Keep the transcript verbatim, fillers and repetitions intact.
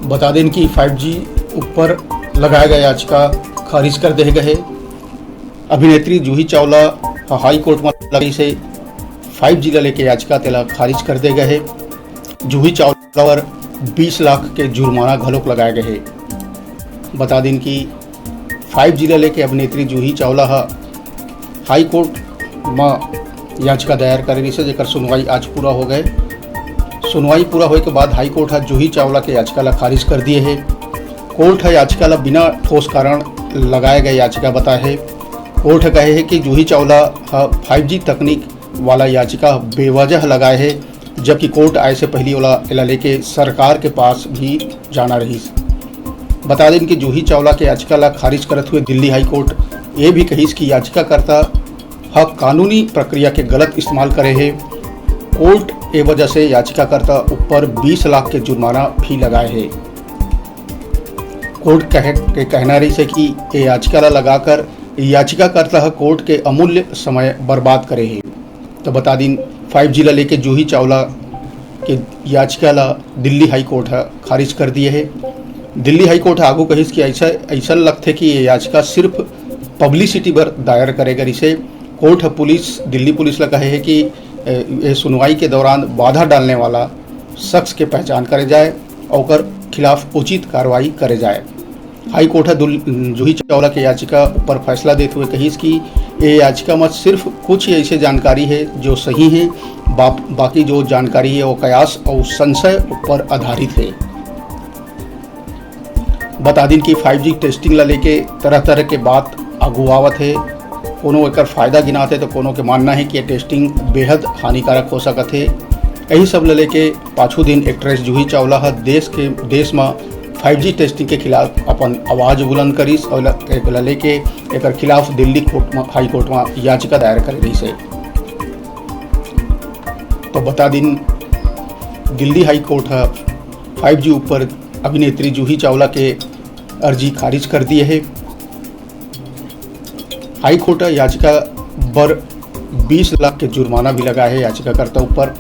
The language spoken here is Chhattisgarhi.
बता देन कि फ़ाइव जी ऊपर लगाए गए याचिका खारिज कर दे गए हे। अभिनेत्री जूही चावला ह हाई कोर्ट में लगे से फ़ाइव जी ला लेके याचिका तेला खारिज कर दे गए हे। जूही चावला पर बीस लाख के जुर्माना घलोक लगाए गए हे। बता देन कि फ़ाइव जी ला लेके अभिनेत्री जूही चावला ह हाई कोर्ट म याचिका दायर करे रहिस हे, जेकर सुनवाई आज पूरा हो गए। सुनवाई पूरा होए के बाद हाई कोर्ट ह जूही चावला के याचिका ला खारिज कर दिए हे। कोर्ट ह याचिका ला बिना ठोस कारण लगाए गए याचिका बताए हे। कोर्ट ह कहे हे कि जूही चावला ह फ़ाइव जी तकनीक वाला याचिका बेवजह लगाए हे, जबकि कोर्ट आए से पहली ओला एला लेके सरकार के पास भी जाना रहिस। बता देन कि जूही चावला के याचिका ला खारिज करत हुए दिल्ली हाई कोर्ट ये भी कहिस कि याचिकाकर्ता ह कानूनी प्रक्रिया के गलत इस्तेमाल करे हे। कोर्ट ए वजह से याचिकाकर्ता ऊपर बीस लाख के जुर्माना भी लगाए हे। कोर्ट कहे, के कहना रहिस हे कि ये याचिका ला लगाकर याचिकाकर्ता ह कोर्ट के अमूल्य समय बर्बाद करे हे। तो बता दिन, फ़ाइव जी ला लेके जूही चावला के याचिका ला दिल्ली हाई कोर्ट ह खारिज कर दिए हे। दिल्ली हाई कोर्ट ह आगू कहिस कि ऐसा, ऐसा लगथे कि ये याचिका सिर्फ पब्लिसिटी बर दायर करे गए रिहिसे। कोर्ट ह पुलिस, दिल्ली पुलिस ला कहे हे कि ए, ये सुनवाई के दौरान बाधा डालने वाला शख्स के पहचान करे जाए और ओकर खिलाफ उचित कार्रवाई करे जाए। हाई कोर्ट ह दुल-, जूही चावला के याचिका ऊपर फैसला देते हुए कहिस कि ये याचिका में सिर्फ कुछ ही ऐसे जानकारी है जो सही है, बा-, बाकी जो जानकारी है वो कयास और संशय पर आधारित है। बता दिन कि फ़ाइव जी टेस्टिंग ला लेके तरह तरह के बात आगू आवत हे। कोनो एकर फायदा गिनात हे तो कोनो के मानना है कि ये टेस्टिंग बेहद हानिकारक हो सकत हे। यही सब ला लेके पाछू दिन एक्ट्रेस जूही चावला ह देश के, देश म फ़ाइव जी टेस्टिंग के खिलाफ अपन आवाज बुलंद करिस और ला, एक ला लेके एकर खिलाफ दिल्ली कोर्ट म, हाई कोर्ट म याचिका दायर करे रहिस हे। तो बता दिन, दिल्ली हाई कोर्ट ह फ़ाइव जी ऊपर अभिनेत्री जूही चावला के अर्जी खारिज कर दिए हे। हाई कोर्ट ह याचिका बर बीस लाख के जुर्माना भी लगाए हे याचिकाकर्ता ऊपर।